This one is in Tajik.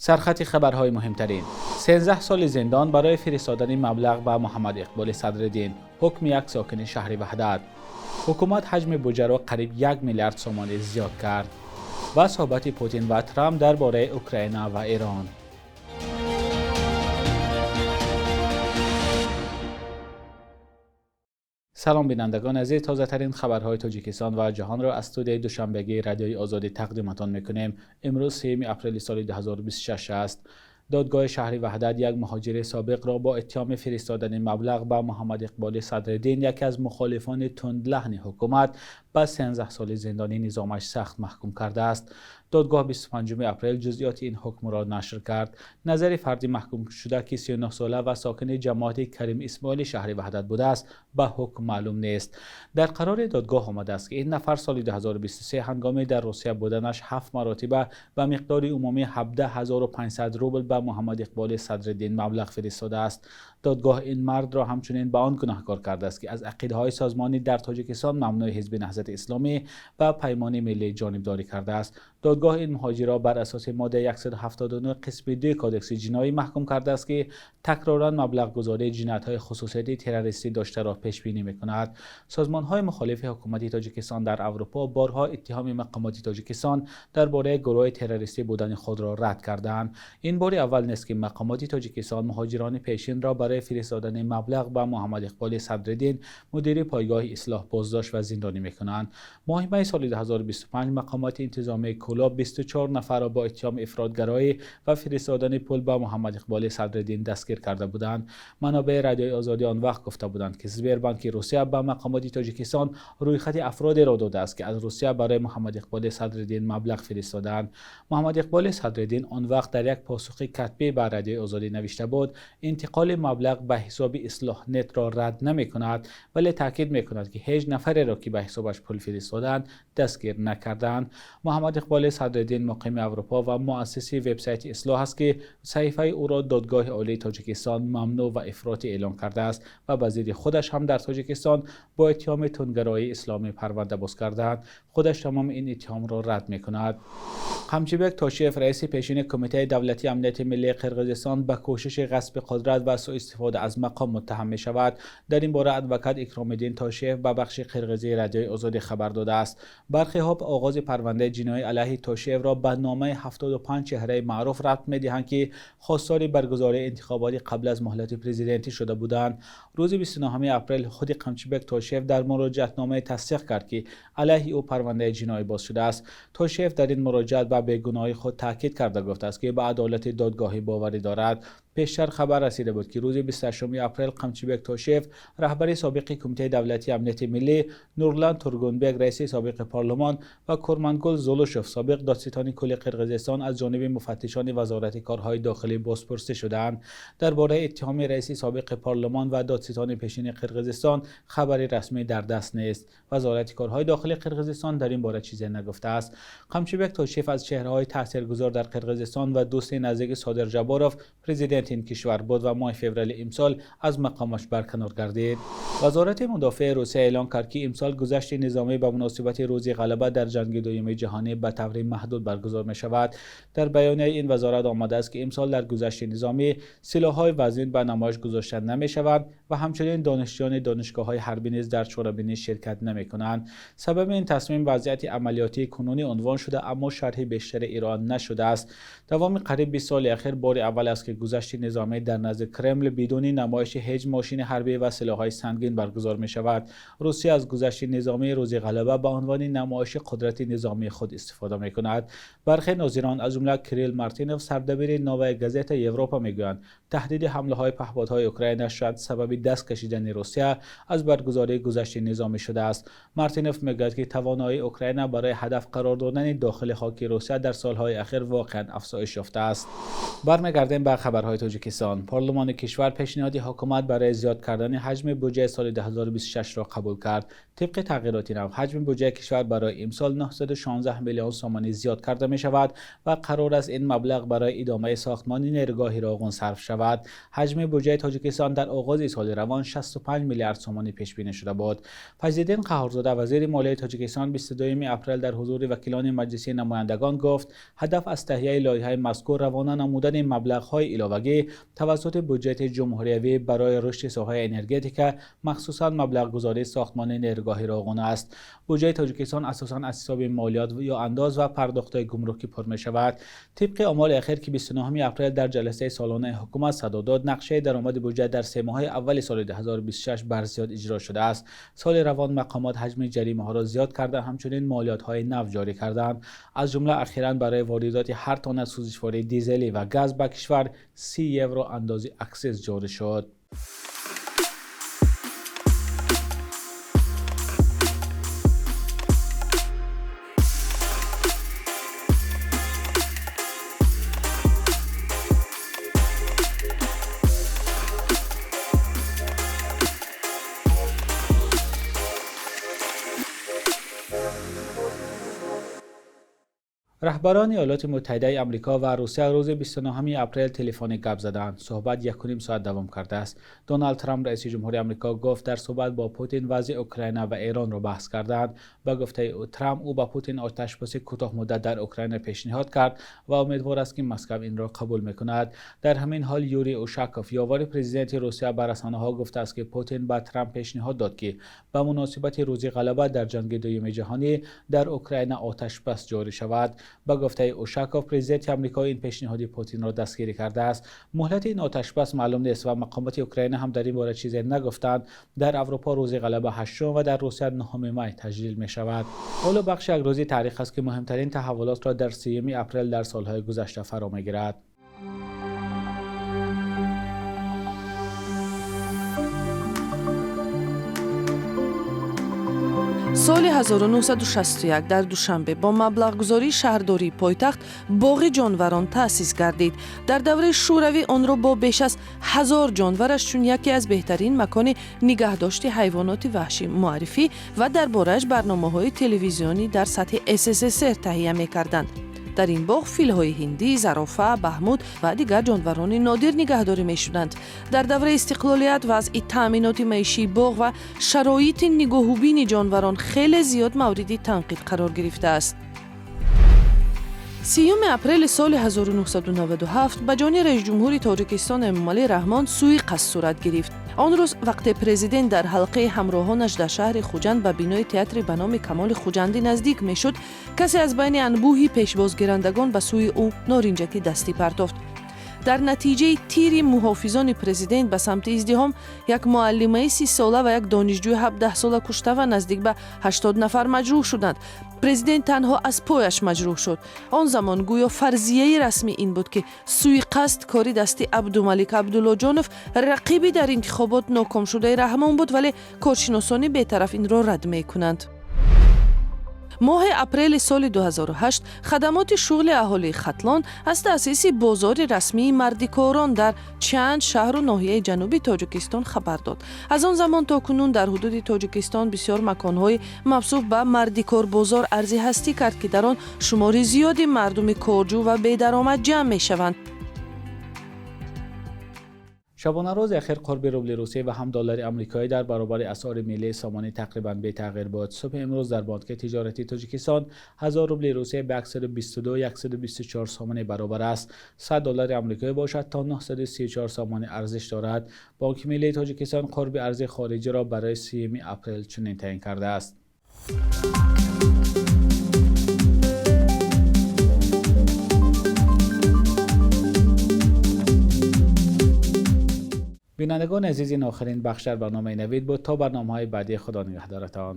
Сархати хабарҳои муҳимтарин. 13 соли зиндон барои фиристодани маблағ ба Муҳаммад Иқболи Садриддин. Ҳукми як сокини шаҳри Ваҳдат. Ҳукумат ҳаҷми буҷаро қариб 1 миллиард сомонӣ зиёд кард. Ва суҳбати Путин ва Трамп дар бораи Украина ва Эрон. Салом бинандагони азиз, тозатарин хабарҳои Тоҷикистон ва ҷаҳонро аз студияи душанбегии Радиои Озодӣ тақдиматон мекунем. Имрӯз 3 апрели соли 2026 аст. Додгоҳи шаҳри Ваҳдат як муҳоҷири собиқро бо иттиҳоми фиристодани маблағ ба Муҳаммад Иқболи Садриддин, яке аз мухолифони тундлаҳни ҳукумат, ба 13 соли зиндони низомаш сахт маҳкум кардааст. Додгоҳ 25 апрел ҷузъиёти ин ҳукмро нашр кард. Назари фарди маҳкумшуда, ки 39 сола ва сокини ҷамоати Карим Исмоили шаҳри Ваҳдат будааст, ба ҳукм маълум нест. Дар қарори додгоҳ омадааст, ки ин нафар соли 2023 ҳангоми дар Русия буданаш 7 маротиба ба миқдори умумии 17 500 рубл ба Муҳаммад Иқболи Садриддин маблағ фиристодааст. Додгоҳ ин мардро ҳамчунин ба он гунаҳкор кардааст, ки аз ақидаҳои созмонӣ дар Тоҷикистон мамнӯи Ҳизби Наҳзати Исломӣ ва Паймони Миллӣ ҷонибдорӣ кардааст. Додгоҳ ин муҳоҷирро бар асоси моддаи 179 қисми 2 Кодекси ҷиноӣ маҳкум кардааст, ки такроран маблағгузории ҷиноятҳои хусусияти террористӣ доштаро пешбинӣ мекунад. Созмонҳои мухолифи ҳукумати Тоҷикистон дар Аврупо борҳо иттиҳоми мақомоти Тоҷикистон дар бораи гурӯҳи террористӣ будани худро рад кардаанд. Ин бори аввал нест, ки мақомоти Тоҷикистон муҳоҷирони пешинро барои фиристодани маблағ ба Муҳаммад Иқболи Садриддин, мудири пойгоҳи Ислоҳ, боздошт ва зиндонӣ мекунанд. Моҳи майи соли 2025 мақомоти интизомии Кӯлоб 24 нафарро бо иттиҳоми ифротгароӣ ва фиристодани пул ба Муҳаммад Иқболи Садриддин дастгир карда буданд. Манобеи Радиои Озодӣ он вақт гуфта буданд, ки Сбербанки Русия ба мақомоти Тоҷикистон рӯйхати афродеро додааст, ки аз Русия барои Муҳаммад Иқболи Садриддин маблағ фиристодаанд. Муҳаммад Иқболи Садриддин он вақт дар як посухи катбӣ ба Радиои Озодӣ навишта буд, интиқоли маблағ ба ҳисоби Ислоҳнетро рад намекунад, вале таъкид мекунад, ки ҳеҷ нафареро, ки ба ҳисобаш пул фиристодаанд, дастгир накардаанд. Муҳаммад Иқболи Садриддин муқими Аврупо ва муассиси вебсайти Ислоҳ аст, ки саҳифаи ӯро Додгоҳи Олии Тоҷикистон мамнӯъ ва ифротӣ эълон кардааст ва ба зидди худаш ҳам дар Тоҷикистон бо иттиҳоми тундгароии исломӣ парванда боз кардаанд. Худаш тамоми ин иттиҳомро рад мекунад. Қамчибек Тошиев, раиси пешини Кумитаи давлатии амнияти миллии Қирғизистон, ба кӯшиши ғасби қудрат ва суистифода аз мақом муттаҳам мешавад. Дар ин бора адвокат Икромиддин Тошиев ба бахши қирғизии Радиои Озодӣ хабар додааст. Бархиҳо оғози парвандаи ҷиноӣ алайҳи Тошиевро ба номаи 75 чеҳраи маъруф рабт медиҳанд, ки хостори баргузории интихоботи қабл аз муҳлати президентӣ шуда буданд. Рӯзи 29 апрел худи Қамчибек Тошиев дар муроҷиатномае тасдиқ кард, ки алайҳи ӯ парвандаи ҷиноӣ боз шудааст. Тошиев дар ин муроҷиат ба бегуноҳии худ таъкид карда гуфтааст, ки ба адолати додгоҳӣ боварӣ дорад. Пештар хабар расида буд, ки рӯзи 28 апрел Қамчибек Тошиев, раҳбари собиқи Кумитаи давлатии амнияти миллӣ, Нурлан Тургунбек, раиси собиқи парлумон, ва Курмангул Зулушев, собиқ додситони кулли Қирғизистон, аз ҷониби муфаттишони Вазорати корҳои дохилӣ бозпурсӣ шудаанд. Дар бораи иттиҳоми раиси собиқи парлумон ва додситони пешини Қирғизистон хабари расмӣ дар даст нест. Вазорати корҳои дохилии Қирғизистон дар ин бора чизе нагуфтааст. Қамчибек Тошиев аз чеҳраҳои таъсиргузор дар Қирғизистон ва дӯсти наздики Содир Жаборов, президенти ин кишвар буд ва моҳи феврали имсол аз мақомаш барканор гардид. Вазорати мудофиаи Русия эълон кард, ки имсол гузашти низомӣ ба муносибати Рӯзи ғалаба дар ҷанги дуюми ҷаҳонӣ ба таври маҳдуд баргузор мешавад. Дар баёнияи ин вазорат омадааст, ки имсол дар гузашти низомӣ силоҳҳои вазнин ба намоиш гузошта намешаванд ва ҳамчунин донишҷӯёни донишгоҳҳои ҳарбӣ низ дар чорабинӣ ширкат намекунанд. Сабаби ин тасмим вазъияти амалиётии кунунӣ унвон шуда, аммо шарҳи бештари ироа нашудааст. Давоми қариб 20 соли ахир бори аввал аст, ки гузашти низомӣ дар назди Кремл бидуни намоиши ҳеҷ мошини ҳарбӣ ва силоҳҳои сангин баргузор мешавад. Русия аз гузашти низомии Рӯзи ғалаба ба унвони намоиши қудрати низомии худ истифода мекунад. Бархе нозирон, аз ҷумла Кирилл Мартинов, сардабири Новая газета Европа, мегӯянд, таҳдиди ҳамлаҳои паҳподҳои Украина шояд сабаби даст кашидани Русия аз баргузории гузашти низомӣ шудааст. Мартинов мегӯяд, ки тавоноии Украина барои ҳадаф қарор додани дохили хоки Русия дар солҳои ахир воқеан афзоиш ёфтааст. Бармегардем ба хабарҳои Тоҷикистон. Парлумони кишвар пешниҳоди ҳукумат барои зиёд кардани ҳаҷми буҷаи соли 2026-ро қабул кард. Тибқи тағйироти нав, ҳаҷми буҷаи кишвар барои имсол 916 миллион сомонӣ зиёд карда мешавад ва қарор аст ин маблағ барои идомаи сохтмони нерӯгоҳи Роғун сарф шавад. Ҳаҷми буҷаи Тоҷикистон дар оғози соли равон 65 миллиард сомонӣ пешбинӣ шуда буд. Фазлиддин Қаҳҳорзода, вазири молияи Тоҷикистон, 22 апрел дар ҳузури вакилони Маҷлиси намояндагон гуфт, ҳадаф аз таҳияи лоиҳаи мазкур равона намудани маблағҳои иловагӣ тавассути буҷети ҷумҳуриявӣ барои рушди соҳаи энергетика, махсусан маблағгузории сохтмони нерӯгоҳи Роғун аст. Буҷаи Тоҷикистон асосан аз ҳисоби молиёт ё андоз ва пардохтҳои гумрукӣ пур мешавад. Тибқи омори охир, ки 29 апрел дар ҷаласаи солонаи ҳукумат садо дод, нақшаи даромади буҷа дар се моҳаи аввали соли 2026 бар зиёд иҷро шудааст. Соли равон мақомот ҳаҷми ҷаримаҳоро зиёд карда, ҳамчунин молиётҳои нав ҷорӣ карданд. Аз ҷумла охиран барои воридоти ҳар тонна сӯзишвории дизелӣ ва газ ба кишвар 30 евро андози аксиз ҷорӣ шуд. Раҳбарони Иёлоти Муттаҳидаи Амрико ва Русия рӯзи 29 апрел телефонӣ гап заданд. Суҳбат 1.5 соат давом кардааст. Доналд Трамп, раиси ҷумҳури Амрико, гуфт дар суҳбат бо Путин вазъи Украина ва Эронро баҳс карданд. Ба гуфтаи Трамп, ӯ ба Путин оташбаси кӯтоҳмуддат дар Украина пешниҳод кард ва умедвор аст, ки Москва инро қабул мекунад. Дар ҳамин ҳол Юрий Ушаков, ёвари президенти Русия, ба расонаҳо гуфтааст, ки Путин ба Трамп пешниҳод дод, ки ба муносибати рӯзи ғалаба дар ҷанги дуюми ҷаҳонӣ дар Украина оташбас ҷорӣ шавад. Ба гуфтаи Ушаков, президенти Амрико ин пешниҳоди Путинро дастгирӣ кардааст. Муҳлати ин оташбас маълум нест ва мақомоти Украина ҳам дар ин бора чизе нагуфтанд. Дар Аврупо рӯзи ғалаба 8 ва дар Русия 9 май таҷлил мешавад. Ҳоло бахши як рӯзи таърих аст, ки муҳимтарин таҳаввулотро дар 3 апрел дар солҳои гузашта фаро мегирад. Соли 1961 дар Душанбе бо маблағгузории шаҳрдории пойтахт боғи ҷонварон таъсис гардид. Дар давраи Шӯравӣ онро бо беш аз 1000 ҷонвараш чун яке аз беҳтарин макони нигаҳдошти ҳайвоноти ваҳшӣ муаррифӣ ва дар борааш барномаҳои телевизионӣ дар сатҳи СССР таҳия мекарданд. Дар ин боғ филҳои ҳиндӣ, зарофа, баҳмуд ва дигар ҷонварони нодир нигаҳдорӣ мешуданд. Дар давраи истиқлолият вазъи таъминоти маишии боғ ва шароити нигоҳубини ҷонварон хеле зиёд мавриди танқид қарор гирифтааст. 30 апрели соли 1997 ба ҷони раисҷумҳури Тоҷикистон Эмомалӣ Раҳмон суиқасд сурат гирифт. Он рӯз вақте президент дар ҳалқаи ҳамроҳонаш дар шаҳри Хуҷанд ба бинои театри ба номи Камоли Хуҷандӣ наздик мешуд, касе аз байни анбӯҳи пешвозгирандагон ба сӯи ӯ норинҷаки дастӣ партофт. Дар натиҷаи тири муҳофизони президент ба самти издиҳом як муаллимаи 30-сола ва як донишҷӯи 17-сола кушта ва наздик ба 80 нафар маҷрӯҳ шуданд. Президент танҳо аз пояш маҷрӯҳ шуд. Он замон гӯё фарзияи расмӣ ин буд, ки суиқасд кори дасти Абдумалик Абдуллоҷонов, рақиби дар интихобот нокомшудаи Раҳмон буд, вале коршиносони бетараф инро рад мекунанд. Моҳи апрели соли 2008 хадамоти шуғли аҳолии Хатлон аз таъсиси бозори расмии мардикорон дар чанд шаҳру ноҳияи ҷануби Тоҷикистон хабар дод. Аз он замон то кунун дар ҳудуди Тоҷикистон бисёр маконҳои мавсуф ба мардикорбозор арзи ҳастӣ кард, ки дар он шумори зиёди мардуми корҷӯ ва бедаромад ҷамъ мешаванд. Шабонарӯзи охир қурби рубли Русия ва ҳам доллари амрикоӣ дар баробари асъори миллии сомонӣ тақрибан бетағйир буд. Субҳи имрӯз дар Бонки тиҷоратии Тоҷикистон 1000 рубли Русия ба 122-124 сомонӣ баробар аст. 100 доллари амрикоӣ бошад то 934 сомонӣ арзиш дорад. Бонки миллии Тоҷикистон қурби арзи хориҷиро барои 3 апрел чунин таъин кардааст. Бинандагони азиз, ин охирин бахш дар барномаи Навид буд. То барномаҳои баъдӣ, Худо нигаҳдоратон.